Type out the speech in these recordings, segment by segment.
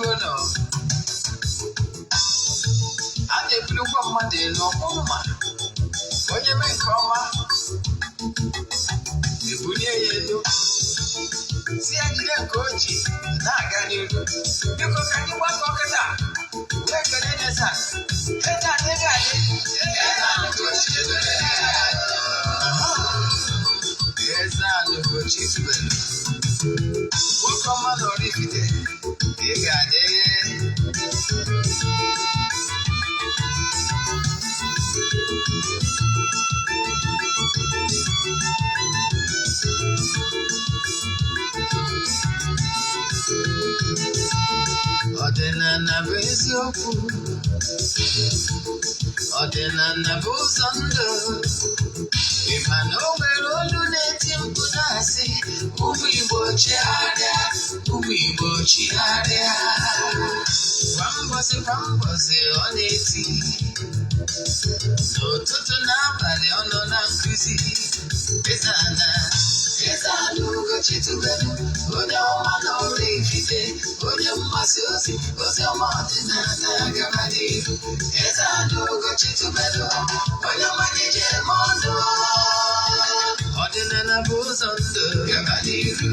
Enugono a na-ebulukwa mmadụ elu ọkpụrụma onye mee nke ọma, ebulie ya elu, si ya jide nke o ji na-aga n'iru. Biko, ka anyị gbakọ kịta wee kelee Eze. Eze adịghị adị. Eze Ugochi tubelu, nwoke ọma na Oraifite, ị ga-adị. Ọdịnala bụ eziokwu, ọdịnala bụ ụzọ ndụ. Ị ma na o nwere olu na-eti mkpu na-asị, "Ụmụ Igbo, chigharịa, ụmụ Igbo, chigharịa." Kwa mbọsị kwa mbọsị ọ na-eti, n'ụtụtụ na abalị ọ nọ na nkụzi. Eze-Ana, Eze-Ana Ugochi tubelu, onye ọma na Oraifite, onye mgbasa ozi ozi ọma ọdịnala, gaba n'ihu. Eze-Ana Ugochi tubelu, onye ọma na-eji eme ọnụ. Ọdịnala bụ ụzọ ndụ, gaba n'ihu.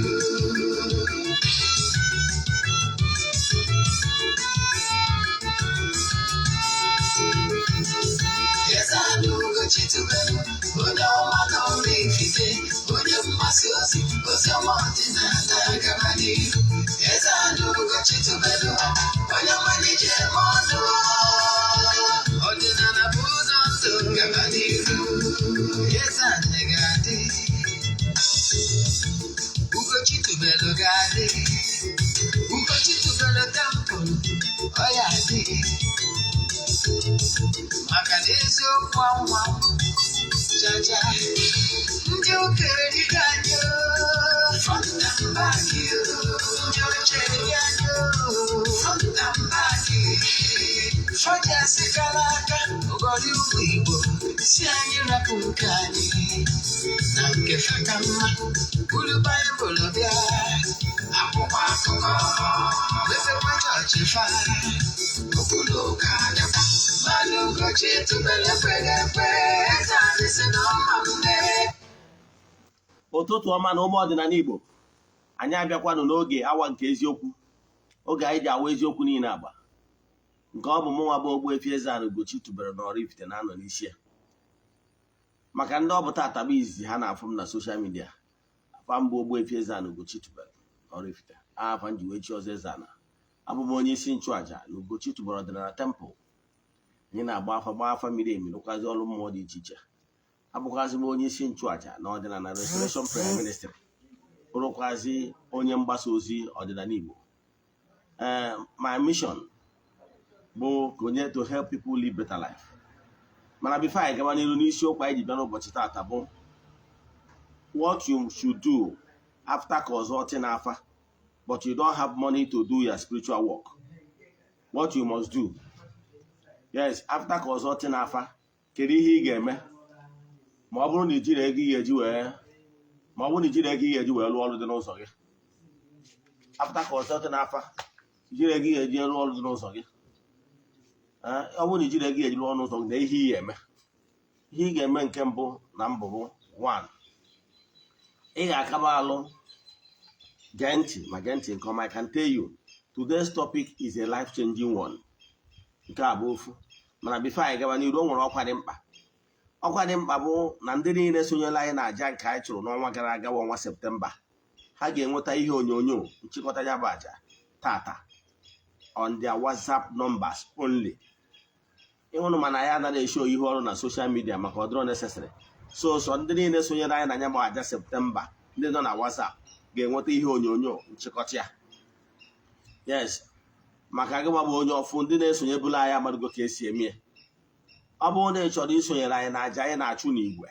Eze-Ana Ugochi tubelu, onye ọma na Oraifite, onye mgbasa ozi ozi ọma ọdịnala, gaba n'ihu. Eze-Ana Ugochi tubelu, onye ọma na-eji eme ọnụ. Ọdịnala bụ ụzọ ndụ, gaba n'ihu. Eze-Ana ga-adị, Ugochi tubelu ga-adị, Ugochi tubelu temple ọ ya adị, maka na eziokwu anwa jaja. Ndị ụka erigo anyị o, front and back o. Ndị oche eri anyị o, front and back. Fọjasị kara aka ụgọdị ụmụ Igbo si anyị rapụ nke anyị na nke fa ka mma. Buru Baịbụl bịa, akwụkwọ akụkọ, mepekwa chọọchị fa, okpuru ụka dịkwa mmadụ. Ugochi tubelu ekweghị ekwe, eze anyị si na ọma mme. Ụtụtụ ọma na ụmụ ọdịnala Igbo. Anyị abịakwanụ n'oge awa nke eziokwu, oge anyị ji awa eziokwu niile agba. Nke ọ bụ mụnwa bụ Ogbuefi Eze-Ana Ugochi tubelu na Oraifite na-anọ n'isi ya. Maka ndị ọ bụ tata bụ izizi ha na-afụ m na social media, afa mbụ Ogbuefi Eze-Ana Ugochi tubelu na Oraifite, afa nji wee chi ọzọ Eze-Ana. Abụ m onye isi nchụaja na Ugochi tubelu ọdịnala temple. Anyị na-agba afa, gbaa afa miri emi, rụkwazi ọrụ mmụọ dị iche iche. Abụkwazị m onye isi nchụaja na ọdịnala Restoration Prayer Ministry, bụrụkwazi onye mgbasa ozi ọdịnala Igbo. Ee, my mission bụ ka onye to help people live better life. Mana before anyị gaba n'iru n'isiokwu anyị ji bịa n'ụbọchị taata, bụ what you should do after consulting afa but you don't have money to do your spiritual work, what you must do. Yes, after consulting afa, kedu ihe ị ga-eme ma ọ bụrụ na ijiri ego ị ga-eji wee ma ọ bụrụ na ijiri ego ị ga-eji wee rụọ ọrụ dị n'ụzọ gị? After consulting afa, ijiri ego ị ga-eji rụọ ọrụ dị n'ụzọ gị. Ọ bụrụ na ijiri ego ị ga-eji rụọ ọrụ n'ụzọ gị, na ihe ị ga-eme, ihe ị ga-eme nke mbụ na mbụ bụ, one, ị ga-akaba alụ. Gee ntị, ma gee ntị nke ọma. I can tell you today's topic is a life changing one. Nke a bụ ofu. Mana before anyị gaba n'iru, o nwere ọkwa dị mkpa. Ọkwa dị mkpa bụ na ndị niile sonyela anyị na aja nke anyị chụrụ n'ọnwa gara aga, bụ ọnwa Septemba, ha ga-enweta ihe onyonyo nchịkọta ya bụ aja tata on their WhatsApp numbers only. Ịhụnụ, mana ya anaghị eshow ihe ọrụ na social media maka ọ dịrọ necessary. So sọ ndị niile sonyere anyị na ya bụ aja Septemba, ndị nọ na WhatsApp, ga-enweta ihe onyonyo nchịkọta ya. Yes, maka gị nwa bụ onye ọfụ, ndị na-esonyebụla anyị amadugo ka esi eme ya. Ọ bụrụ na ị chọrọ isonyere anyị na aja anyị na-achụ n'igwe,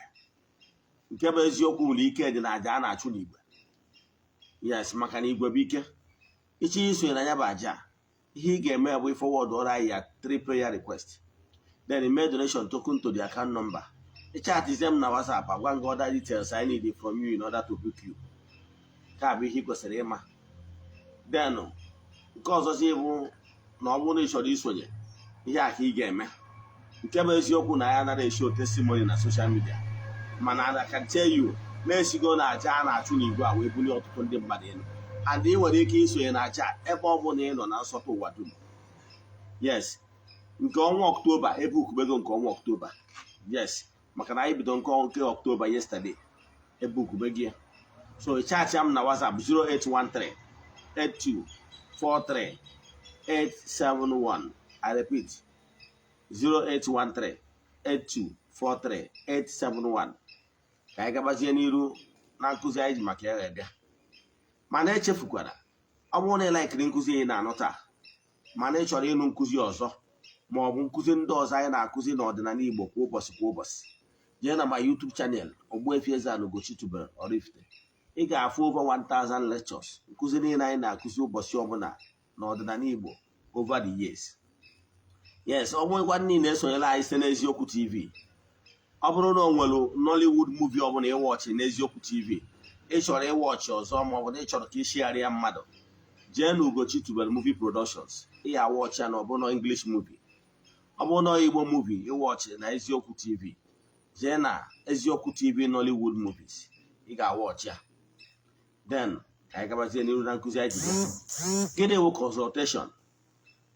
nke bụ eziokwu nwere ike dị na aja a na-achụ n'igwe. Yes, maka na igwe bụ ike. Ịchọ isonye na ya bụ aja, ihe ị ga-eme bụ forward ọrụ anyị ya three prayer request, then make donation token to the account number. Ịchatizie m na WhatsApp, agwa gị other details I need from you in order to book you. Nke a bụ ihe ị kwesịrị ịma. Then Nke ọzọzi bụ na ọ bụrụ na ị chọrọ isonye, ihe a ka ị ga-eme. Nke bụ eziokwu na ya anaghị eshow testimony na social media, mana I can tell you na-esigo na aja a na-achụ n'igwe a wee bulie ọtụtụ ndị mmadụ elu, and ị nwere ike isonye na aja ebe ọ bụla ị nọ na nsọtụ ụwa dum. Yes, nke ọnwa Ọktoba ebe ukubego nke ọnwa Ọktoba. Yes, maka na anyị bido nke Ọktoba yesterday, ebe ukubego ya. So chat m na WhatsApp 0813 82 43 871. I repeat, 0813 82 43 871. Ka anyị gabazie n'iru na nkụzi anyị ji maka ya bịa. Mana echefukwara, ọ bụrụ na ị likeiri nkụzi ị na-anụ taa, mana ị chọrọ ịnụ nkụzi ọzọ ma ọ bụ nkụzi ndị ọzọ anyị na-akụzi n'ọdịnala Igbo kwa ụbọchị kwa ụbọchị, jee na ma YouTube channel Ogbuefi Eze-Ana Ugochi tubelu Oraifite. Ị ga-afụ over 1000 lectures, nkụzi niile anyị na-akụzi ụbọchị ọbụla n'ọdịnala Igbo over the years. Yes, ọ bụrụkwa niile esonyela anyị site n'Eziokwu TV, ọ bụrụ na o nwere Nollywood movie ọbụla ịwatchị n'Eziokwu TV, ị chọrọ ịwatchị ọzọ, ma ọ bụ na ị chọrọ ka ị shigharịa mmadụ, jee na Ugochi tubelu Movie Productions, ị ya awatchị ya. Na ọ bụrụ na English movie, ọ bụrụ na Igbo movie ịwatchị na Eziokwu TV, jee na Eziokwu TV Nollywood movies, ị ga-awatchị ya. Then ka anyị gabazie n'iru na nkụzi anyị ji bịa. Gịnị bụ consultation?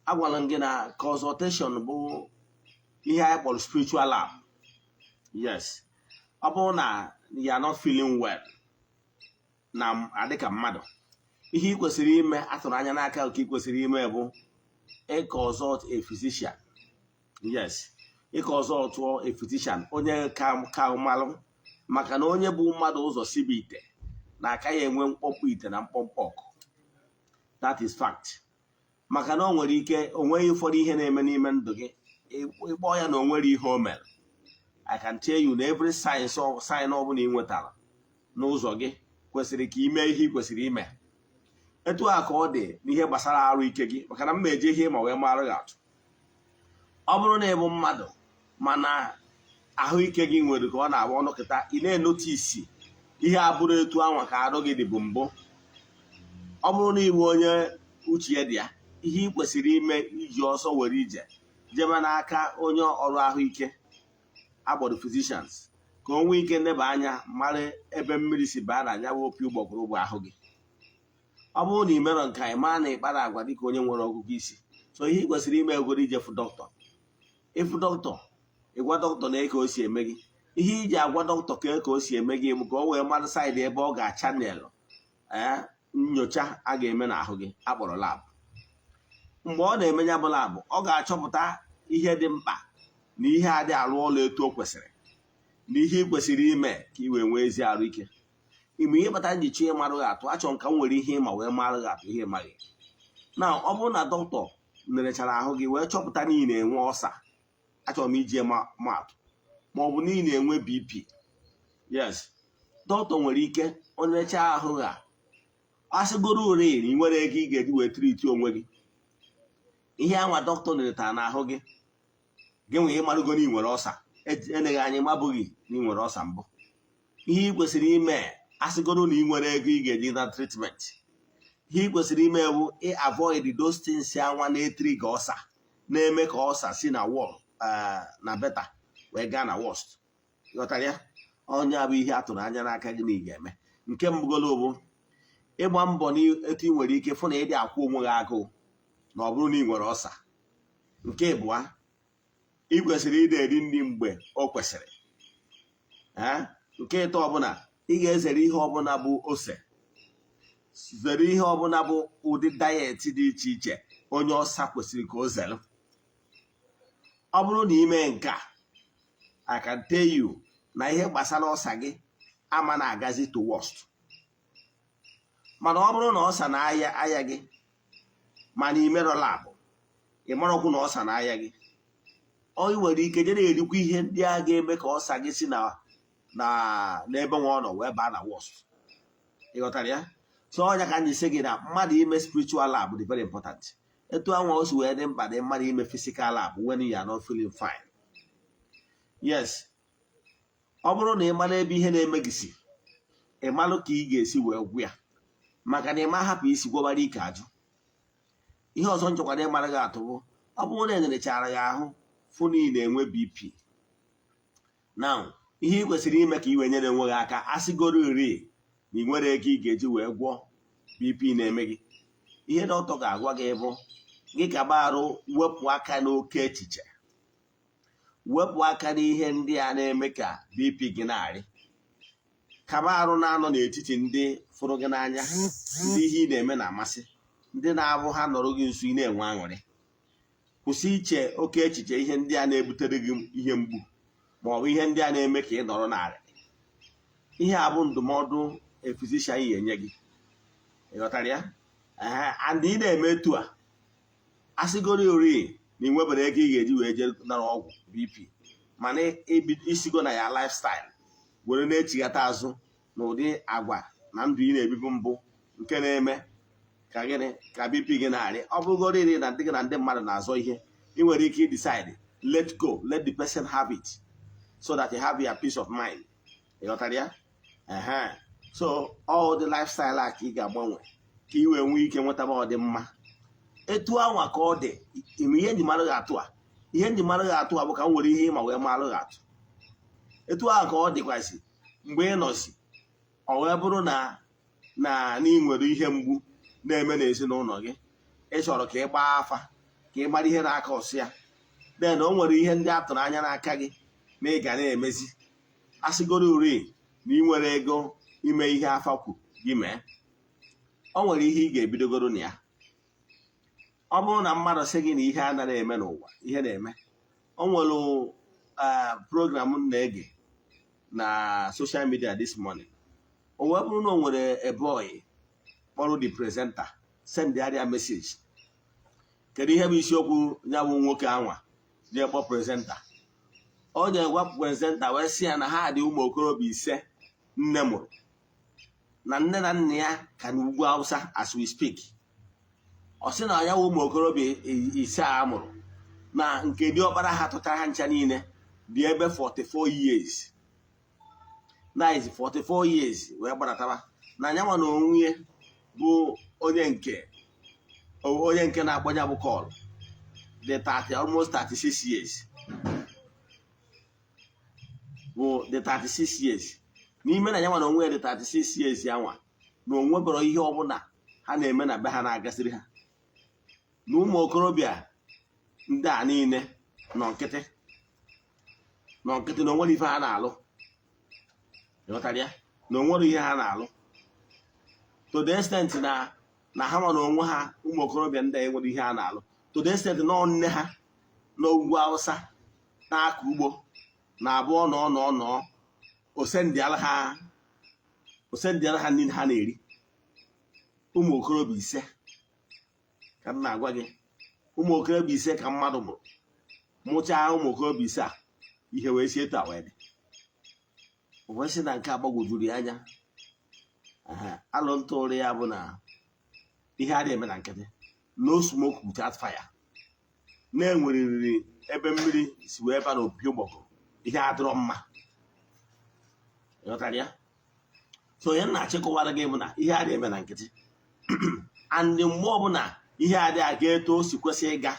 Agwara m gị na consultation bụ ihe anyị kpọrọ spiritual lab. Yes, ọ bụrụ na you are not feeling well na adịka mmadụ, ihe ị kwesịrị ime, atụrụ anya n'aka nke ị kwesịrị ime, bụ ịconsult a physician. Yes, ịconsult a physician, onye ka malụ, maka na onye bụ mmadụ ụzọ sibe ite na aka ya enwe mkpọmkpọ ite na mkpọmkpọ ọkụ. That is fact, maka na o nwere ike o nweghị ụfọdụ ihe na-eme n'ime ndụ gị, ịkpọ ya na o nwere ihe o mere. I can tell you na every sign ọbụla ị nwetara n'ụzọ gị kwesịrị ka ime ihe ị kwesịrị ime. Etu a ka ọ dị n'ihe gbasara arụ ike gị, maka na m eje ihe ma wee marụ gị atụ. Ọ bụrụ na ị bụ mmadụ mana ahụike gị nwere ka ọ na-agba ọnụkịta, ị na-enotice ihe abụrụ etu anwa ka arụ gị dị bụ mbụ, ọ bụrụ na ị bụ onye uche ya dị ya, ihe ị kwesịrị ime, iji ọsọ were ije jebe n'aka onye ọrụ ahụike agbọrọ physicians, ka o nwee ike neba anya mara ebe mmiri si baa na anya bụ opi ụgbọgụrụ bụ ahụ gị. Ọ bụrụ na ị merọ nke anyị maa na ịkpara agwa dịka onye nwere ọgụgụ isi. So ihe ị kwesịrị ime egoro ije fụ dọkịta. Ịfụ dọkịta, ịgwa dọkịta na ka o si eme gị. Ihe iji agwa dọkịta ka o si eme gị bụ ka o wee mara side ebe ọ ga-achannel ee nyocha a ga-eme n'ahụ gị akpọrọ lab. Mgbe ọ na-eme ya bụ lab, ọ ga-achọpụta ihe dị mkpa na ihe adị arụ ọrụ etu o kwesịrị na ihe ị kwesịrị ime ka ị wee nwee ezi arụ ike. Ime ihe kpatara nji chọọ ịmarụ gị atụ, achọrọ m ka m nwere ihe ịma wee marụ gị atụ ihe ịmaghị na ọ bụrụ na dọkịta nerechara ahụ gị wee chọpụta na ị na-enwe ulcer, achọrọ m iji ma atụ, ma ọ bụ na ị na-enwe BP. Yes, dọkịta nwere ike onye rechaa ahụ ha, asịgoro ore na ị nwere ego ị ga-eji wee treat onwe gị, ihe anwa dọkịta neretara n'ahụ gị, gị nwee ịmarụgo na ị nwere ulcer. Eleghị anya mabụghị na ị nwere ulcer mbụ. Ihe ị kwesịrị ime, asịgoro na ị nwere ego ị ga-eji na treatment, ihe ị kwesịrị ime bụ ị avoid those things anwa na-etrigger ulcer, na-eme ka ulcer si na wall na better wee gaa na worst. Ghọtara ya? Onye bụ ihe a tụrụ anya n'aka gị na ị ga-eme, nke mbụgolo bụ ịgba mbọ n'etu ị nwere ike fụ na ịdị akwụ onwe gị agụụ na ọ bụrụ na ị nwere ulcer. Nke ịbụa, ị kwesịrị ịdị eri nri mgbe o kwesịrị. Nke ịtọ ọbụla, ị ga-ezere ihe ọbụla bụ ose, zere ihe ọbụla bụ ụdị diet dị iche iche onye ulcer kwesịrị ka o zere. Ọ bụrụ na ime nke a, I can tell you na ihe gbasara ulcer gị ama na-agazi to worst. Mana ọ bụrụ na ulcer na-aya aya gị mana ị merọ lab, ị marakwu na ulcer na-aya gị, ọ ị nwere ike je na-erikwa ihe ndị a ga-eme ka ulcer gị si na n'ebe nwa ọ nọ wee baa na worst. Ị ghọtara ya? So ọnya ka anyị sị gị na mmadụ ime spiritual lab dị very important, etu anwa o si wee dị mkpa dị mmadụ ime physical lab when you are not feeling fine. Yes, ọ bụrụ na ị mara ebe ihe na-eme gị si, ị malụ ka ị ga-esi wee gwụ ya, maka na ị ma hapụ isi gwọbara ike ajụ. Ihe ọzọ m chọkwara ịmara gị atụ bụ, ọ bụrụ na enenechara gị ahụ fụ na ị na-enwe BP now, ihe ị kwesịrị ime ka ị wee nyere onwe gị aka, asịgoro ri na ị nwere ego ị ga-eji wee gwọọ BP na-eme gị, ihe dọkịta ga-agwa gị bụ gị kaba arụ wepụ aka n'oke echiche, wepụ aka n'ihe ndị a na-eme ka BP gị na-arị. Kaba arụ na-anọ n'etiti ndị fụrụ gị n'anya, ndị ihe ị na-eme na-amasị, ndị na-abụ ha nọrọ gị nso ị na-enwe aṅụrị. Kwụsị iche oke echiche, ihe ndị a na-ebutere gị ihe mgbu ma ọ bụ ihe ndị a na-eme ka ị nọrọ n'arịrị. Ihe a bụ ndụmọdụ a physician yi enye gị. Ị ghọtara ya? Ee, and ị na-eme etu a, asịgoro ori na ị nwebere ego ị ga-eji wee jee nara ọgwụ BP, mana isigo na ya lifestyle were na-echighata azụ n'ụdị agwa na ndụ ị na-ebibu mbụ nke na-eme ka gịnị ka BP gị na-arị. Ọ bụrụgoro iri na ndị gị na ndị mmadụ na-azọ ihe, ị nwere ike decide, let go, let the person have it, so that you have your peace of mind. Ị ghọtara ya? Ehe. So all the lifestyle a ka ị ga-agbanwe ka ị wee nwee ike nwetaba ọdịmma. Etu anwa ka ọ dị ime. Ihe nji mara gị atụ a, ihe nji mara gị atụ a bụ ka m were ihe ịma wee marụ gị atụ. Etu ahụ ka ọ dịkwasị mgbe ị nọsi, ọ wee bụrụ na ị nwere ihe mgbu na-eme n'ezinụlọ gị, ị chọrọ ka ị gbaa afa ka ị mara ihe na-aka ọsụ ya. Then o nwere ihe ndị a tụrụ anya n'aka gị na ị ga na-emezi. Asịgoro uri na ị nwere ego ime ihe afa kwu gị mee, o nwere ihe ị ga-ebidogoro na ya. Ọ bụrụ na mmadụ sị gị na ihe anaghị eme n'ụwa, ihe na-eme. O nwere program m na-ege na social media this morning. O wee bụrụ na o nwere a boy kpọrọ the presenter, send ya message. Kedu ihe bụ isiokwu ya? Bụ nwoke anwa jee kpọ presenter, ọ na-egwa presenter wee sị ya na ha dị ụmụ okorobịa ise nne mụrụ, na nne na nna ya ka n'ugwu Hausa as we speak. Ọ sị na ya wụ ụmụ okorobịa ise a mụrụ, na nke diọkpara ha tụtara ha ncha niile dị ebe 44 years, that is 44 years wee gbadataba, na anyanwa na onwe bụ onye nke na-akpọnya bụ call dị 30, almost 36 years, bụ dị 36 years. N'ime na yanwa na onwe ya dị 36 years, ya nwa na onwe bụrụ ihe ọbụla ha na-eme na be ha na-agasịrị ha, na ụmụ okorobịa ndị a niile nọ nkịtị, nọ nkịtị, na onwere ife ha na-alụ. Ịghọtara ya? Na onwere ihe ha na-alụ, to the extent na ha nwa na onwe ha, ụmụ okorobịa ndị a enwere ihe ha na-alụ, to the extent na nne ha n'ugwu Awụsa na-akọ ugbo na abụọ nọ nọ nọ osendịala ha nri ha na-eri. Ụmụ okorobịa ise ka m na-agwa gị, ụmụ okorobịa ise ka mmadụ mụrụ, mụchaa ụmụ okorobịa ise a, ihe wee si etu a wee dị. O wee sị na nke a gbagwojuru ya anya. Alụ ntụrụ ya bụ na ihe a na-eme na nkịtị, no smoke without fire, na-enweriri ebe mmiri si wee ba n'opi ụgbọgụrụ, ihe adịrọ mma. Ịghọtara ya? So onye na-achịkọwara gị bụ na ihe a na-eme na nkịtị, and mgbe ọbụla ihe adịghị aga etu o si kwesị ịga,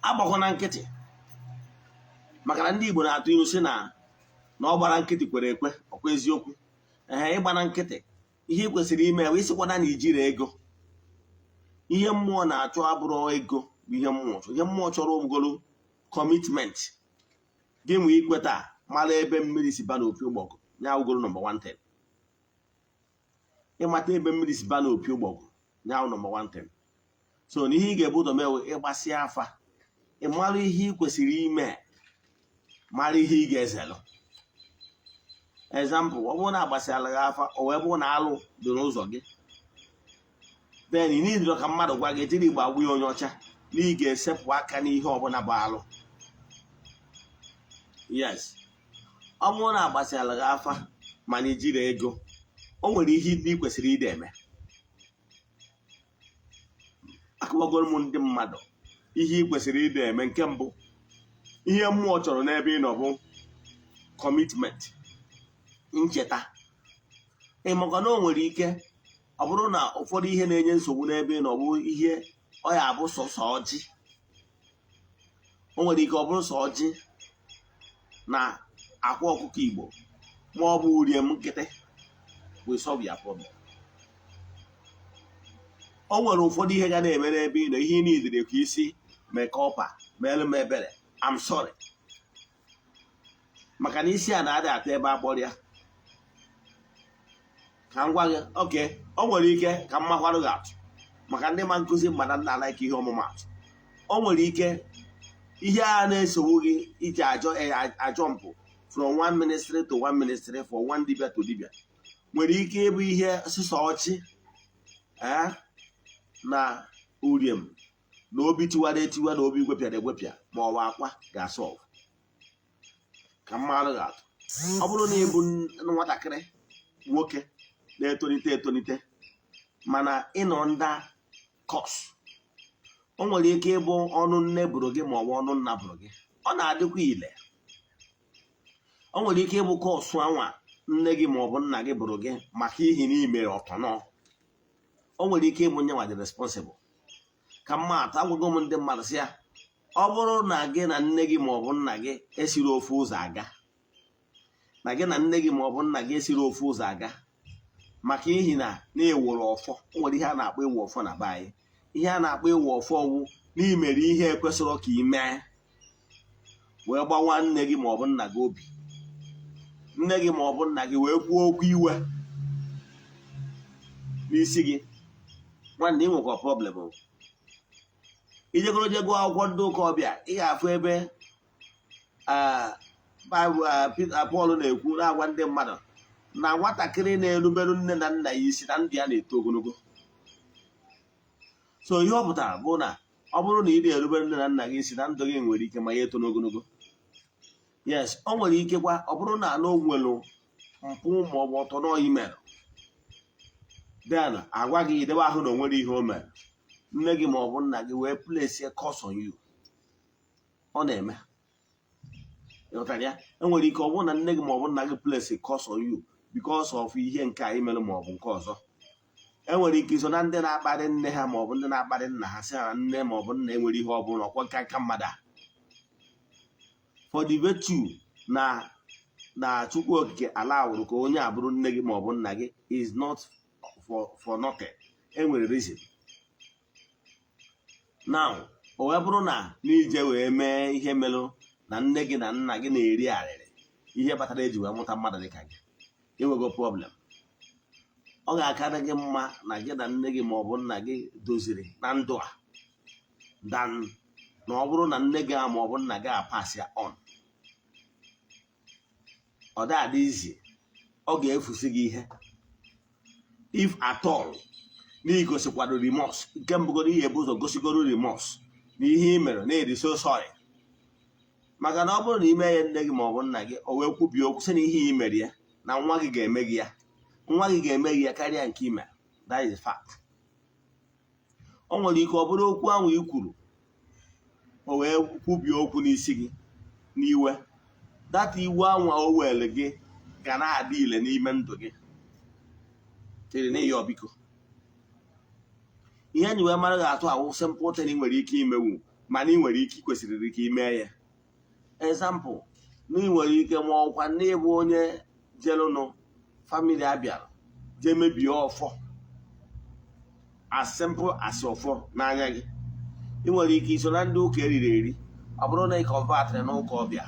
agbakọ na nkịtị, maka na ndị Igbo na-atụ ilu si na ọ gbara nkịtị kwere ekwe. Ọkwa eziokwu? Ee, ịgba na nkịtị, ihe ị kwesịrị ime bụ ịsịkwana na ijiri ego. Ihe mmụọ na-achọ abụrụ ego bụ ihe mmụọ chọrọ. Ihe mmụọ chọrọ ụgolo commitment gị nwee, ikweta, mara ebe mmiri si ba n'opi ụgbọgụ ya wugoro number one thing. Ịmata ebe mmiri si ba n'opi ụgbọgụ ya wụ number one thing. So na ihe ị ga-ebu ụzọ mee, ịgbasịa afa, ị mara ihe ị kwesịrị ime, mara ihe ị ga-ezelụ. Example, ọ bụrụ na agbasịala gị afa, o wee bụrụ na alụ dị n'ụzọ gị, then ị niile ka mmadụ gwa gị jiri igbo agwụ ya onye ọcha na ị ga-esepụ aka n'ihe ọbụla bụ alụ. Yes, ọ bụrụ na agbasịala gị afa mana ijiri ego, o nwere ihe ndị ị kwesịrị ide eme. Akọwagoro m ndị mmadụ ihe ị kwesịrị ide eme. Nke mbụ, ihe mmụọ chọrọ n'ebe ị nọ bụ commitment, ncheta. Ịmaka na o nwere ike Ọ bụrụ na ụfọdụ ihe na-enye nsogbu n'ebe ị nọ bụ ihe ọ ya abụ sọsọ ọjị, o nwere ike ọ bụrụ sọ ọjị na akwa ọkụkọ Igbo ma ọ bụ uriem nkịtị will solve your problem. O nwere ụfọdụ ihe ga na-eme n'ebe ị nọ, ihe ị niidere ka isi mee ka ọpa meelu m ebere, I'm sorry, maka na isi a na-adị atọ ebe akpọrọ ya. Ka m gwa gị, oke o nwere ike ka m makwarụ gị atụ maka ndị ma nkụzi mmadụ nna like ihe ọmụmatụ. O nwere ike ihe a na-esogbu gị iji ajọ ajọ mpụ from one ministry to one ministry, for one dibia to dibia, nwere ike ịbụ ihe sịsọ ọchị na uriem na obi tiwara etiwa na obi gwepịara egwepịa ma ọ bụ akwa ga-asolve. Ka mmadụ ga-atụ, ọ bụrụ na ị bụ nwatakịrị nwoke na-etolite etolite mana ịnọ nda curse, o nwere ike ịbụ ọnụ nne bụrụ gị ma ọ bụ ọnụ nna bụrụ gị. Ọ na-adịkwa ile. O nwere ike ịbụ curse anwa nne gị ma ọ bụ nna gị bụrụ gị maka ihi na imere ọtọnọ. O nwere ike ịbụ nyenwa dị responsible. Ka mma atụ, agwago m ndị mmadụ sị ya, ọ bụrụ na gị na nne gị ma ọ bụ nna gị esiri ofu ụzọ aga, na gị na nne gị ma ọ bụ nna gị esiri ofu ụzọ aga maka ihi na na-ewere ọfọ. O nwere ihe a na-akpọ ịwụ ọfọ na be anyị. Ihe a na-akpọ ịwụ ọfọ wụ n'imere ihe ekwesịrị ka ị mee wee gbawa nne gị ma ọ bụ nna gị obi, nne gị ma ọ bụ nna gị wee kwuo okwu iwe n'isi gị. Nwanne, ị nwekwa problem o. Ijegoro je gụọ akwụkwọ ndị ụka ọbịa, ị ga-afụ ebe Baịbụl Pọl na-ekwu, na-agwa ndị mmadụ na nwatakịrị na-eruberu nne na nna ya isi na ndụ ya na-eto ogologo. So ihe ọ pụtara bụ na ọ bụrụ na ị na-erubere nne na nna gị isi, na ndụ gị nwere ike ma ya eto n'ogologo. Yes, o nwere ike kwa ọ bụrụ na ana o nwere mpụ ma ọ bụ ọtọ n'oyi mere, then agwa gị idebe ahụ na o nwere ihe o mere, nne gị ma ọ bụ nna gị wee place a curse on you. Ọ na-eme. Ịghọtara ya? Enwere ike ọ bụrụ na nne gị ma ọ bụ nna gị place a curse on you because of ihe nke a imere ma ọ bụ nke ọzọ. Enwere ike iso na ndị na-akparị nne ha ma ọ bụ ndị na-akparị nna ha, sị ha na nne ma ọ bụ nna enwere ihe ọ bụla ọkwa nka nka mmadụ a, for the virtue na Chukwu Okike ala wụrụ ka onye a bụrụ nne gị ma ọ bụ nna gị is not for nothing. Enwere reason. Now, o wee bụrụ na n'ije wee mee ihe merụ na nne gị na nna gị na-eri arịrị ihe kpatara eji wee mụta mmadụ dịka gị, enwego problem. Ọ ga-akarị gị mma na gị na nne gị ma ọ bụ nna gị doziri na ndụ a than na ọ bụrụ na nne gị a ma ọ bụ nna gị a pass ya on. Ọ dị adị izi, ọ ga-efusi gị ihe if at all na igosikwado remorse. Nke mbụgoro, ihe bụ ụzọ gosigoro remorse na ihe ị mere na-edi so sorry, maka na ọ bụrụ na ime ya nne gị ma ọ bụ nna gị, o wee kwubie okwu sị na ihe ị mere ya na nwa gị ga-eme gị ya, nwa gị ga-eme gị ya karịa nke ime. That is fact. O nwere ike ọ bụrụ okwu ahụ i kwuru, o wee kwubie okwu n'isi gị n'iwe, data iwu anwa o were gị ga na-adị ile n'ime ndụ gị chere n'ihi ọbiko. Ihe enyi wee mara ga-atụ awụ simple thing ị nwere ike imewu, mana ị nwere ike kwesịrị ike ime ya. Example, na ị nwere ike ma ọkwa n'ịbụ onye jelụnụ family abịara jee mebie ọfọ, as simple as ọfọ n'anya gị. Ị nwere ike iso na ndị ụka eriri eri. Ọ bụrụ na ị convertịrị n'ụka ọbịa,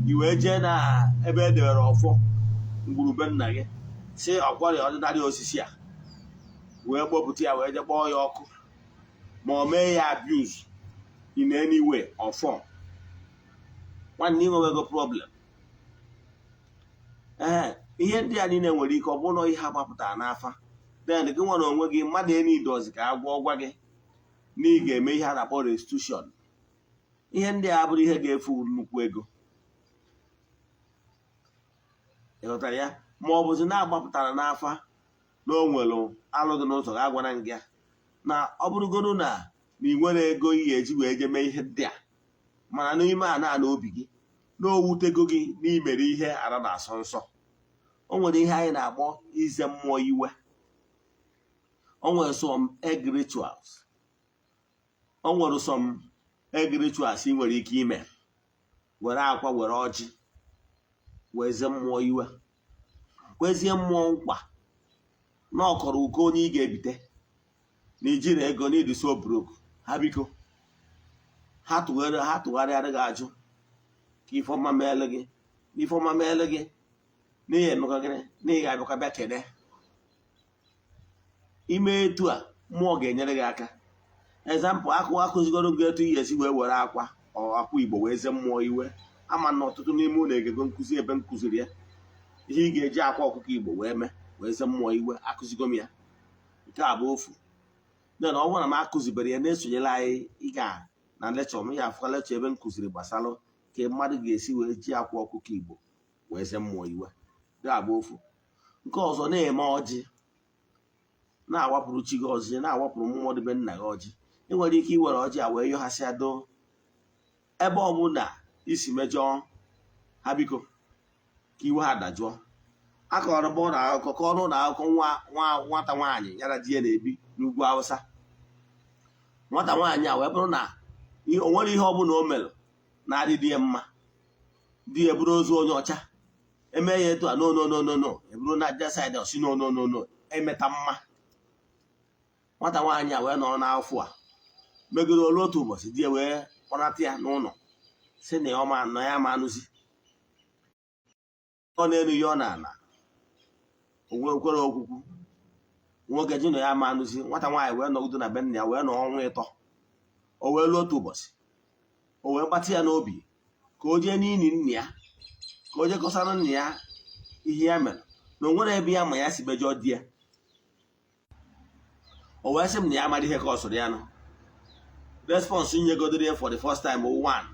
i wee jee na ebe e debere ọfọ ngwurube nna gị, si ọkwari ọdịnarị osisi a, wee kpọpụta ya, wee jee kpọọ ya ọkụ ma ọ mee ya abuse in any way or form. Nwanne, ị nwewego problem. Ee, ihe ndị a niile nwere ike ọ bụrụ na ihe agbapụtara n'afa, then gị nwere onwe gị mmadụ eni dozi ka a gwọọ gwa gị na ị ga-eme ihe a na-akpọ restitution. Ihe ndị a bụrụ ihe ga-efu nnukwu ego. Ị ghọtara ya? Ma ọ bụzi na-agbapụtara n'afa na o nwere alụ dị n'ụzọ, ga-agwara gị ya na ọ bụrụgodu na ị nwere ego ị ga-eji wee je mee ihe ndị a, mana n'ime a na obi gị na o wutego gị n'imere ihe ara na-asọ nsọ. O nwere ihe anyị na-akpọ ize mmụọ iwe. O nwere some egg rituals, o nwere some egg rituals ị nwere ike ime, were akwa, were ọjị, wezie mmụọ iwe, kwezie mmụọ nkwa na ọkọrọ uko onye ị ga-ebite na ijiri ego na ịdị so broke. Ha biko, ha tụgharị, ha tụgharịara gị ajụ ka ifeọma meele gị, na ifeọma meele gị n'ihi emekọ gịnị, n'ihi ga-abịakwa bịa kene ime. Etu a mmụọ ga-enyere gị aka. Example, akụ akụzigoro gị etu ị ga-esi wee were akwa ọ akwa Igbo wee ze mmụọ iwe. Ama na ọtụtụ n'ime ụlọ egego nkụzi ebe m kụziri ya, ihe ị ga-eji akwa ọkụkọ Igbo wee mee, wee ze mmụọ iwe. Akụzigo m ya. Nke a bụ ofu. Then ọ bụrụ na m akụzibere ya, na-esonyere anyị, ị ga na lecture m ya, afụkwa lecture ebe m kụziri gbasara ka mmadụ ga-esi wee ji akwa ọkụkọ Igbo wee ze mmụọ iwe. Nke a bụ ofu. Nke ọzọ, na-eme ọjị, na-awapụrụ chi gị ọjị, na-awapụrụ mmụọ dịbe nna gị ọjị. Ị nwere ike iwere ọjị a wee yọghasịa doo ebe ọ bụla isi mejọọ ha, biko ka iwe ha dajụọ. Akọrọ m ụlọ akụkọ, kọrọ ụlọ akụkọ nwa nwa nwata nwaanyị ya na di ya na-ebi n'ugwu Awụsa. Nwata nwaanyị a wee bụrụ na o nwere ihe ọbụla o mere na-adị di ya mma, di ya bụrụ ozu onye ọcha eme ya etu a, no, no, no, no, no, eburu na aja side osi, no, no, no, no, emeta mma. Nwata nwaanyị a wee nọrọ n'afọ a megoro olu. Otu ụbọchị, di ya wee kpọnata ya n'ụlọ, si na ya ọma na ya ma anụzi ọ na-elu ya, ọ na-ana onwe kwere okwukwu nwoke ji na ya ma anụzi. Nwata nwaanyị wee nọgide na be nna ya, wee nọ ọnwa 3. O wee luo otu ụbọchị, o wee gbatị ya n'obi ka o jee n'ili nna ya, ka o jee kọsara nna ya ihe ya mere, na o nwere ebe ya ma ya si mejọọ di ya. O wee sị m na ya amara ihe ka ọ sụrụ ya nụ. Response nyegodoro ya for the first time, one,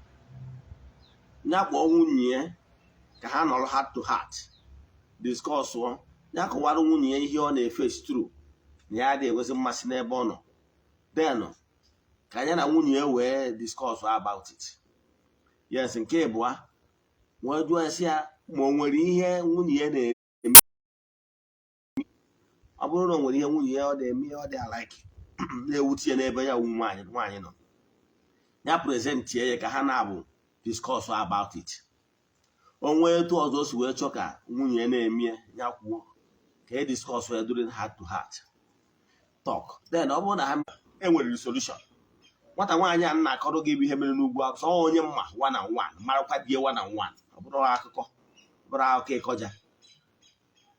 ya kpọọ nwunye ya ka ha nọrọ heart to heart discuss. Ya kọwara nwunye ya ihe ọ na-eface through, na ya adịghị enwezi mmasị n'ebe ọ nọ. Then ka ya na nwunye ya wee discuss about it. Yes, nke ịbụa, wee jụọ ya sị ya ma o nwere ihe nwunye ya na-eme. Ọ bụrụ na o nwere ihe nwunye ya ọ na-eme ọ dị alike na-ewute ya n'ebe ya wu nwaanyị nọ, ya presentie ya ka ha na-abụ discuss about it. O nwee etu ọzọ o si wee chọọ ka nwunye ya na-eme, ya kwuo ka e discuss ya during heart to heart talk. Then ọ bụrụ na ha enwere solution. Nwata nwaanyị a na-akọrọ gị bụ ihe mere n'ugwu Awụsa. Ọ onye mma one on one marakwa die one on one. Ọ bụrụ akụkọ, ọ bụrụ akụkọ ịkọja.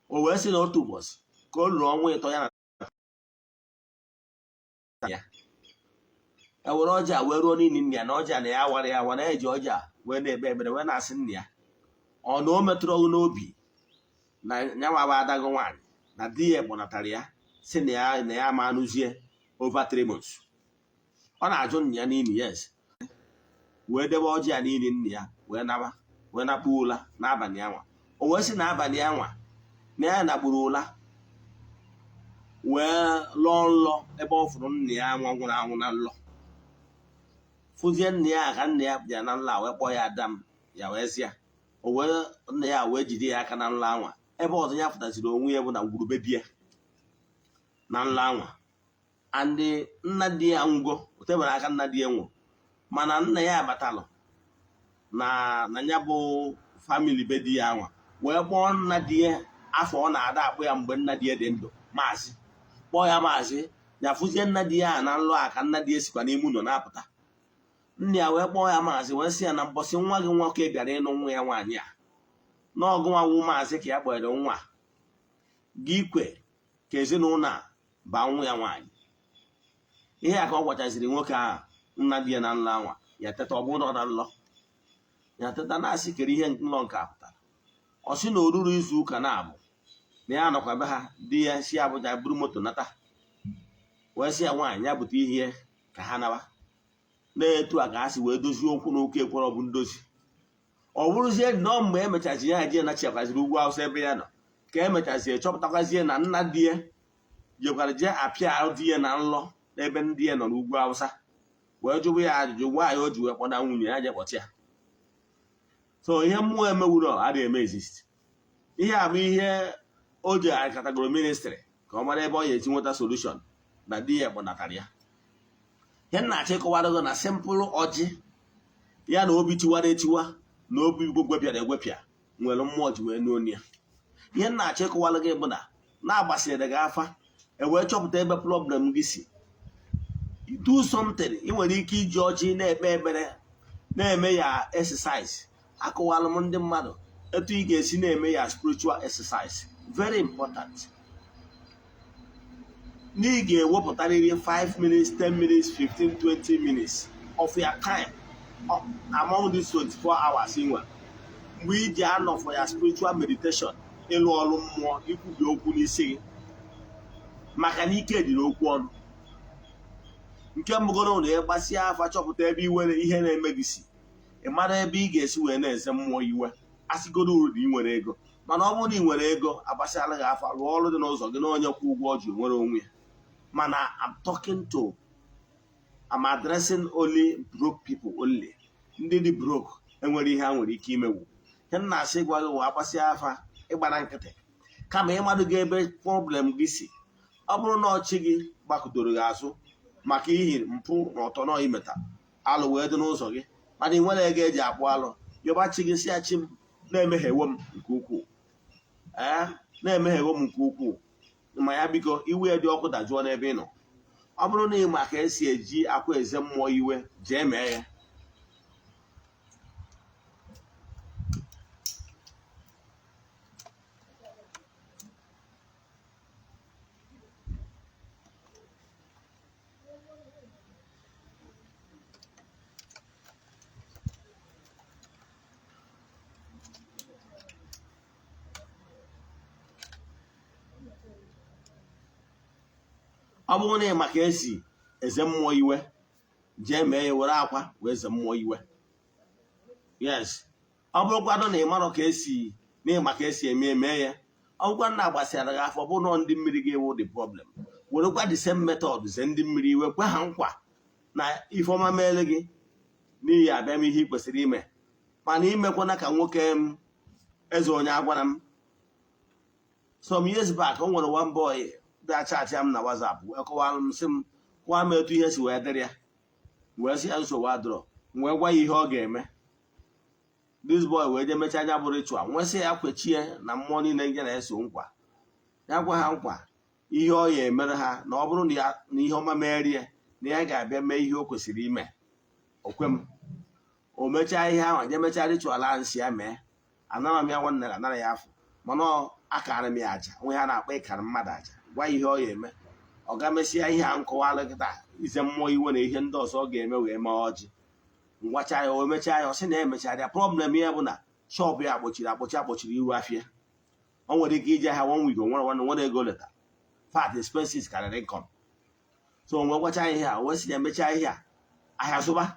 O wee sị na otu ụbọchị ka o ruru ọnwa 3 ya na ya ewere ọjị a wee ruo n'ili nna ya, na ọjị a na ya wara ya awa, na eji ọjị a wee na-ekpe ekpere, wee na-asị nna ya, ọ na o metụrụ ọgụ n'obi na nyanwa bụ adago nwaanyị na di ya kpọnatara ya, si na ya ma anụzie over 3 months. Ọ na-ajụ nna ya n'ili. Yes, wee debe ọjị a n'ili nna ya, wee naba, wee nakpuo ụla n'abalị anwa. O wee sị na abalị anwa na ya nakpuru ụla, wee lọọ nlọ ebe ọ fụrụ nna ya nwa nwụrụ anwụ na nlọ. Fụzie nna ya ka nna ya bịa na nlọ a, wee kpọọ ya adam ya, wee sị ya, o wee nna ya wee jide ya aka na nlọ anwa. Ebe ọzọ ya fụtaziri onwe ya bụ na ngwurube di ya na nlọ anwa. And nna di ya nwụgo, o tebere aka nna di ya nwụrụ, mana nna ya abatalụ na ya bụ family be di ya anwa, wee kpọọ nna di ya afọ ọ na-ada akpụ ya mgbe nna di ya dị ndụ, maazị. Kpọọ ya maazị. Ya fụzie nna di ya na nlọ a ka nna di ya sikwa n'ime ụlọ na-apụta. Nna ya wee kpọọ ya maazị, wee sị ya na mbọsị nwa gị nwoke bịara ịnụ nwa ya nwaanyị a, n'ọgụ nwa maazị ka ya kpọrọ nwa gị kwe ka ezinụlọ a baa nwa ya nwaanyị. Ihe a ka ọ gwachaziri nwoke ahụ, nna di ya na nlọ anwa. Ya teta, ọ bụrụ na ọ na nlọ, ya teta na-asị kere ihe nlọ nke a pụtara. Ọ sị na oruru izu ụka na-abụ na ya nọkwa be ha, di ya si Abuja buru moto nata, wee sị ya nwaanyị ya bute ihe ka ha nawa. Na-etu a ka ha si wee dozie okwu na ụka ekwere ọ bụ ndozi. Ọ bụrụzie nnọọ mgbe emechazi ya ji nachiakwaziri ugwu Awụsa ebe ya nọ, ka emechazie chọpụtakwazie na nna di ya jekwara jee apịa di ya na nlọ n'ebe ndị ya nọ n'ugwu Awụsa, wee jụbụ ya ajụjụ nwaanyị o ji wee kpọna nwunye ya jee kpọta ya. So ihe mmụọ emewuro adịghị eme exist. Ihe a bụ ihe o ji akatagoro ministry ka ọ mara ebe ọ ga-esi nweta solution. Na di ya gbọnatara ya. Ihe m na-achọ ịkọwara gị na simple ọjị ya na obi tiwara etiwa na obi gwepịara egwepịa nwere mmụọ ji wee n'onu ya. Ihe m na-achọ ịkọwara gị bụ na na-agbasịrị gị afa, e wee chọpụta ebe problem gị si. Do something. Ị nwere ike iji ọjị na-ekpe ekpere, na-eme ya exercise. Akọwara m ndị mmadụ etu ị ga-esi na-eme ya spiritual exercise. Very important na ị ga-ewepụtarịrị 5 minutes, 10 minutes, 15, 20 minutes of your time among these 24 hours ị nwere, mgbe ị ji anọ for ya spiritual meditation, ịlụ ọrụ mmụọ, ikwubi okwu n'isi gị, maka na ike dị n'okwu ọnụ. Nke mbụgoro na ịgbasịa afa, chọpụta ebe iwere ihe na-eme gị si, ị mara ebe ị ga-esi wee na-eze mmụọ iwe. Asịgoro uru na ị nwere ego, mana ọ bụrụ na ị nwere ego, agbasịala gị afa, rụọ ọrụ dị n'ụzọ gị na onye kwụ ụgwọ ji nwere onwe ya. Mana I'm addressing only broke people only. Ndị dị broke enwere ihe ha nwere ike imewu. Ihe m na-asị gwa gị wụ, agbasịa afa, ịgbara nkịtị, kama ịmadụ gị ebe problem gị si. Ọ bụrụ na ọchị gị gbakụdoro gị azụ maka ihi mpụ na ọtọ nọ imeta alụ wee dị n'ụzọ gị, mana ị nwere ego eji akpụ alụ, yọba chi gị, si ya, "Chi m na-emeghewo m nke ukwuu, ee, na-emeghewo m nke ukwuu, ma ya biko iwe dị ọkụ dajụọ n'ebe ị nọ." Ọ bụrụ na ị ma ka esi eji akwa eze mmụọ iwe, jee mee ya. Ọ bụrụ na ị ma ka esi eze mmụọ iwe, jee mee ya, were akwa wee ze mmụọ iwe. Yes, ọ bụrụkwanụ na ị marọ ka esi, na ịma ka esi eme, eme ya. Ọ bụrụkwa na agbasịara gị afọ, bụ nọ ndị mmiri ga-ewu the problem, werekwa the same method ze ndị mmiri iwe, kwe ha nkwa na ifeọma meele gị n'ihi abịa m ihe ị kwesịrị ime. Mana imekwana ka nwoke m eze onye agwara m some years back, o nwere one boy bịa chat m na WhatsApp, wee kọwara m, sị m kọwaa m etu ihe si wee dịrị ya. Wee sị ya nsogbu adịrọ, wee gwa ya ihe ọ ga-eme. This boy wee jee mechaa anya bụ ritual, nwee sị ya kwechie na mmụọ niile nke na-eso nkwa ya, gwa ha nkwa ihe ọ ya emere ha, na ọ bụrụ na ya na ihe ọma merie, na ya ga-abịa mee ihe o kwesịrị ime. Okwe m, o mechaa ihe ahụ, jee mechaa ritual ahụ si ya mee. Anara m ya nwanne, anara ya afọ, mana akara m ya aja nwe ha na-akpọ ịkara mmadụ aja, gwa ya ihe ọ ya eme. Ọ ga mesịa ihe a nkọwalụ kịta, ize mmụọ iwe na ihe ndị ọzọ ọ ga-eme, wee mee ọjị, ngwacha ya, o mechaa ya. Ọ sị na emechara ya. Problem ya bụ na shop ya akpọchiri akpọchi, akpọchiri iru afịa. O nwere ike ije ahịa one week, o nwere nwanne nwere ego leta fat expenses karịrị income. So o nwee gwacha ihe a, wee sị ya emechaa ihe a, ahịa zụba,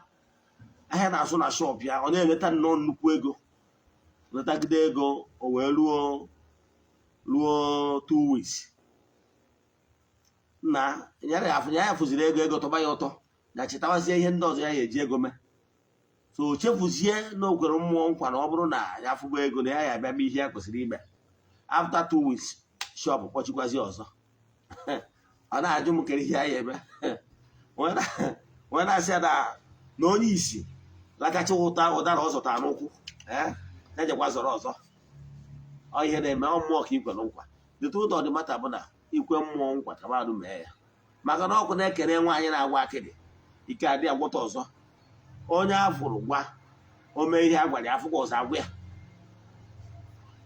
ahịa na-azụ na shop ya, ọ na-eleta nnọọ nnukwu ego, letagide ego. O wee ruo 2 weeks na nyara ya afụ ya fụziri ego, ego tọba ya ụtọ, na chetawazie ihe ndị ọzọ ya eji ego mee. So o chefuzie na o kwere mmụọ nkwa na ọ bụrụ na ya fụgo ego, na ya ya abịa mee ihe ya kwesịrị ime. After 2 weeks, shop kpọchikwazi ọzọ. Ọ na-ajụ m kere ihe ya eme. Onye na-asị ya na onye isi lakacha ụta ụdara ọ zọtara n'ụkwụ, ee, ya jekwa zọrọ ọzọ. Ọ ihe na-eme ọ mmụọ ka ikwe nkwa. The truth of the matter bụ na ikwe mmụọ nkwa ka mmadụ mee ya, maka na ọkụ na-ekene nwaanyị na-agwa akịdị ike adị agwọta ọzọ. Onye afụrụ gwa o mee ihe a gwara ya, afụkwa ọzọ agwa ya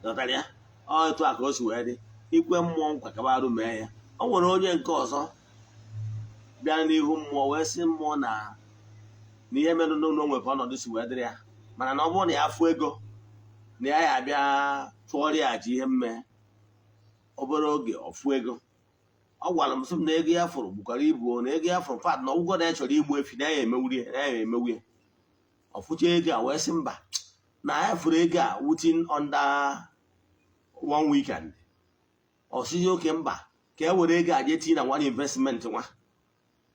dọtara ya. Ọ etu a ka o si wee dị. Ikwe mmụọ nkwa ka mmadụ mee ya. O nwere onye nke ọzọ bịara n'ihu mmụọ wee sị mmụọ na ihe mere n'ụlọ nwe ka ọnọdụ si wee dịrị ya, mana na ọ bụrụ na ya fụ ego, na ya ya abịa tụọrọ ya aja ihe mme. Obere oge ọfụ ego. Ọ gwara m sị m na ego ya fụrụ bukwara ibu, na ego ya fụrụ fat, na ọgwụgwọ na ya chọrọ igbu efi, na ya emewuri ya, na ya emewu ya. Ọfụcha ego a, wee sị mba, na ya fụrụ ego a within under one weekend. Ọ sịghị oke mba, ka e were ego a jee tinye na one investment nwa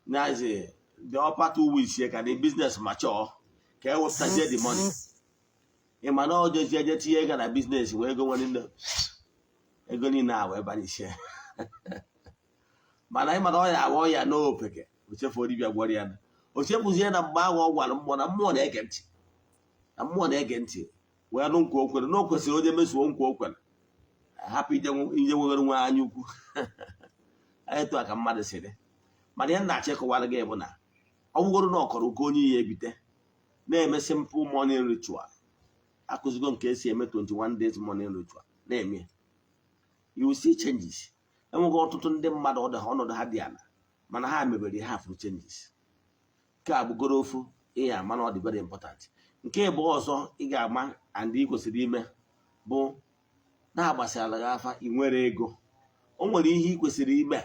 nazi the upper 2 weeks ya, ka the business mature, ka e wepụtazie the money. Ị ma na ọ jezie je tinye ego na business, wee ego nwere nne ego niile a wee banishie. Mana ị mana ọ ya aghọ ya n'ofeke, o chefuo dibịa gwọrọ ya. O chefuzie na mgbe ahụ ọ gwara mmụọ na mmụọ na-ege ntị, na mmụọ na-ege ntị wee nụ nkwa o kwere, na o kwesịrị onye mezuo nkwa o kwere, hapụ ije ije nweghere nwe anya ukwu. Etu a ka mmadụ si dị. Mana ihe m na-achọ ịkọwara gị bụ na ọ bụgoro na ọkọrọ ụkọ onye ya ebite na-eme simple morning ritual, akụzigo nke esi eme 21 days morning ritual na-eme, you will see changes. Enweghị ọtụtụ ndị mmadụ ọdụ ha ọnọdụ ha dị ala, mana ha mebere ha fụrụ changes. Nke a bụgoro ofu ihe ama na ọ dị very important. Nke ịbụ ọzọ ị ga-ama and ị kwesịrị ime bụ na-agbasara gị afa, ị nwere ego, o nwere ihe ị kwesịrị ime.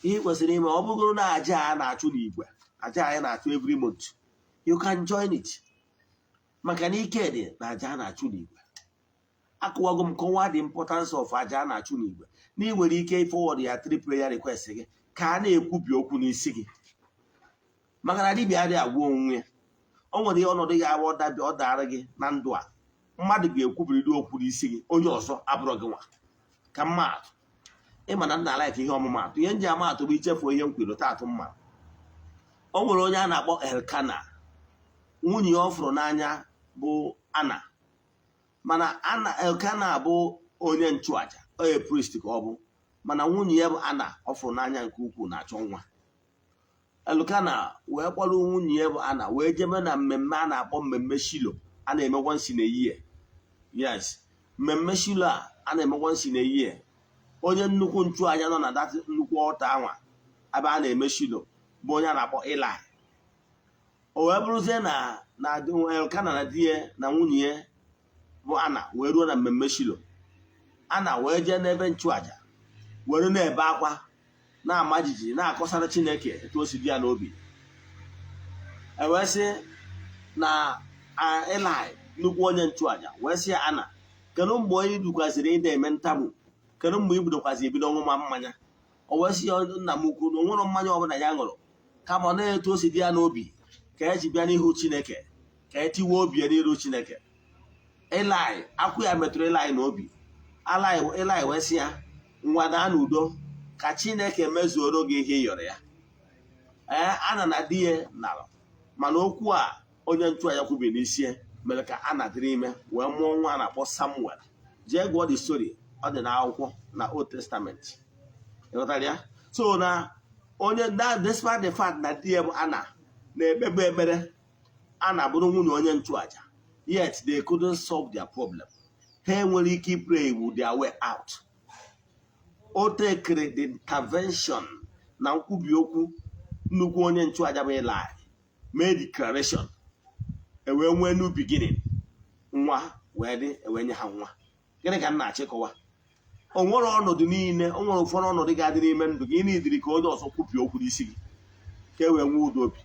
Ihe ị kwesịrị ime, ọ bụgoro na aja a na-achụ n'igwe, aja anyị na-achụ every month, you can join it, maka na ike dị na aja a na-achụ n'igwe. Akụwago m kọwaa the importance of aja a na-achụ n'igwe, na ị nwere ike forward ya three prayer request gị ka a na-ekwubi okwu n'isi gị, maka na dibịa adịghị agwa onwe ya. O nwere ihe ọnọdụ ga-abụ ọdabi ọ dara gị na ndụ a, mmadụ ga-ekwubiriri okwu n'isi gị, onye ọzọ abụrụ gị nwa. Ka mmadụ ịma na nna like ihe ọmụmatụ, ihe nji amaatụ bụ ichefuo ihe m kwuru taatụ mma. O nwere onye a na-akpọ Elkana, nwunye ya ọ fụrụ n'anya bụ Ana. Mana Ana, Elkana bụ onye nchụaja, onye priest ka ọ bụ, mana nwunye ya bụ Ana ọ fụrụ n'anya nke ukwuu na-achọ nwa. Elkana wee kpọrọ nwunye ya bụ Ana wee jebe na mmemme a na-akpọ mmemme Shilo a na-eme once in a year. Yes, mmemme Shilo a a na-eme once in a year, onye nnukwu nchụaja nọ na that nnukwu ọta anwa ebe a na-eme Shilo bụ onye a na-akpọ Eli. O wee bụrụzie na Elkana na di ya na nwunye ya bụ Ana wee ruo na mmemme Shilo. Ana wee jee n'ebe nchụaja were na-ebe akwa, na-ama jijiji, na-akọsara Chineke etu o si dị ya n'obi. E wee sị na Eli, nnukwu onye nchụaja, wee sị ya, "Ana, kedu mgbe onye dukwaziri ị na-eme ntamu? Kedu mgbe ị bidokwazi ebido ọṅụma mmanya?" O wee sị ya, "Nna m ukwu, na o nwere mmanya ọbụla ya ṅụrụ, kama ọ na-etu o si dị ya n'obi ka eji bịa n'ihu Chineke, ka e tiwe obi ya n'iru Chineke." Eli, akwụ ya metụrụ Eli n'obi. Eli wee sị ya, "Ngwa, daa n'udo, ka Chineke mezuoro gị ihe ị yọrọ ya." Ee, Ana na di ya nara, mana okwu a onye nchụaja kwubiri n'isi ya mere ka Ana dịrị ime wee mụọ nwa a na-akpọ Samuel. Jee gụọ the story, ọ dị n'akwụkwọ na Old Testament. Ịghọtara ya? So na onye, despite the fact na di ya bụ Ana na-ekpebu ekpere, Ana bụrụ nwunye onye nchụaja, yet they couldn't solve their problem. Ha enwere ike pray with their way out. O tekere the intervention na nkwubi okwu nnukwu onye nchụaja bụ Eli mee declaration, ewee nwee new beginning, nwa wee dị, ewee nye ha nwa. Gịnị ka m na-achịkọwa? O nwere ọnọdụ niile, o nwere ụfọdụ ọnọdụ ga-adị n'ime ndụ gị, ị na-idiri ka onye ọzọ kwupie okwu n'isi gị ka e wee nwee udo obi.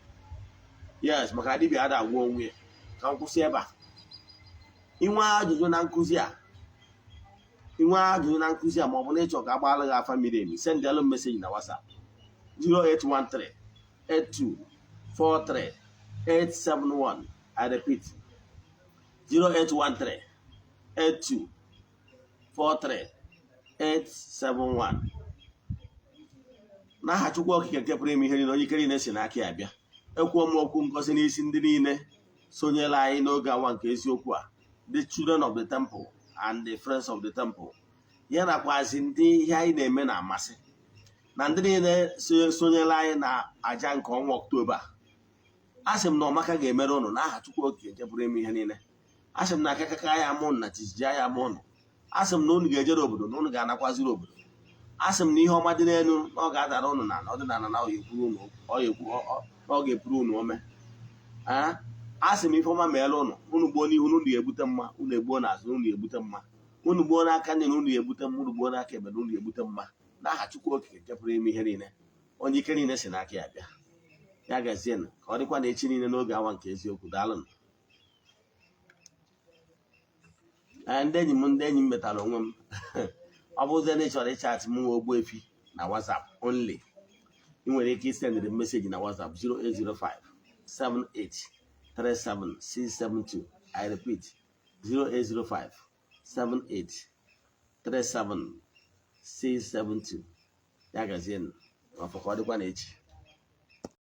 Yes, maka dibịa ada agwọ onwe ya. Ka m kwụsị ebe a. Inwe ajụjụ na nkụzi a, inwe ajụjụ na nkụzi a, ma ọ bụ na ịchọ ka agbaala gị afa miri emi, sendịalụ m message na WhatsApp 0813 82 43 871. I repeat, 0813 82 43 871. N'aha Chukwu Okike nke pụrụ ime ihe niile, onye ike niile si n'aka ya bịa, ekwuo m okwu ngozi n'isi ndị niile sonyere anyị n'oge awa nke eziokwu a, the children of the temple and the friends of the temple, ya nakwazi ndị ihe anyị na-eme na-amasị, na ndị niile sonyere anyị na aja nke ọnwa Ọktoba a. Sị m na ọmaka ga-emere ụnụ n'aha Chukwu Okike nke pụrụ ime ihe niile. A sị m na akakaka ya amụ ụnụ na jijiji ya amụ ụnụ. A sị m na unu ga-ejere obodo, na unu ga-anakwaziri obodo. A sị m na ihe ọma dị n'elu na ọ ga-adara ụnụ na ọdịnala na ọ ga-ekwuru unu ome. A sị m ife ọma meere ụnụ. Unu gbuo n'ihu na unu ga-egbute mma, unu egbuo n'azụ na unu ga-egbute mma, unu gbuo n'aka nne na unu ga-egbute mma, unu gbuo n'aka ekpe na unu ga-egbute mma, n'aha Chukwu Okike nke pụrụ ime ihe niile, onye ike niile si n'aka ya bịa. Ya gazienụ. Ka ọ dịkwa na echi niile n'oge awa nke eziokwu. Daalụnụ. Ee, ndị enyi m, ndị enyi m, metara onwe m. Ọ bụrụzie na ị chọrọ ịchat m nwa Ogbuefi na WhatsApp only, ị nwere ike isendịrị m message na WhatsApp 0805 78 37 672. I repeat, 0805 78 37 672. Ya gazienụ, ka ọ Afọ ka ọ dịkwa na echi.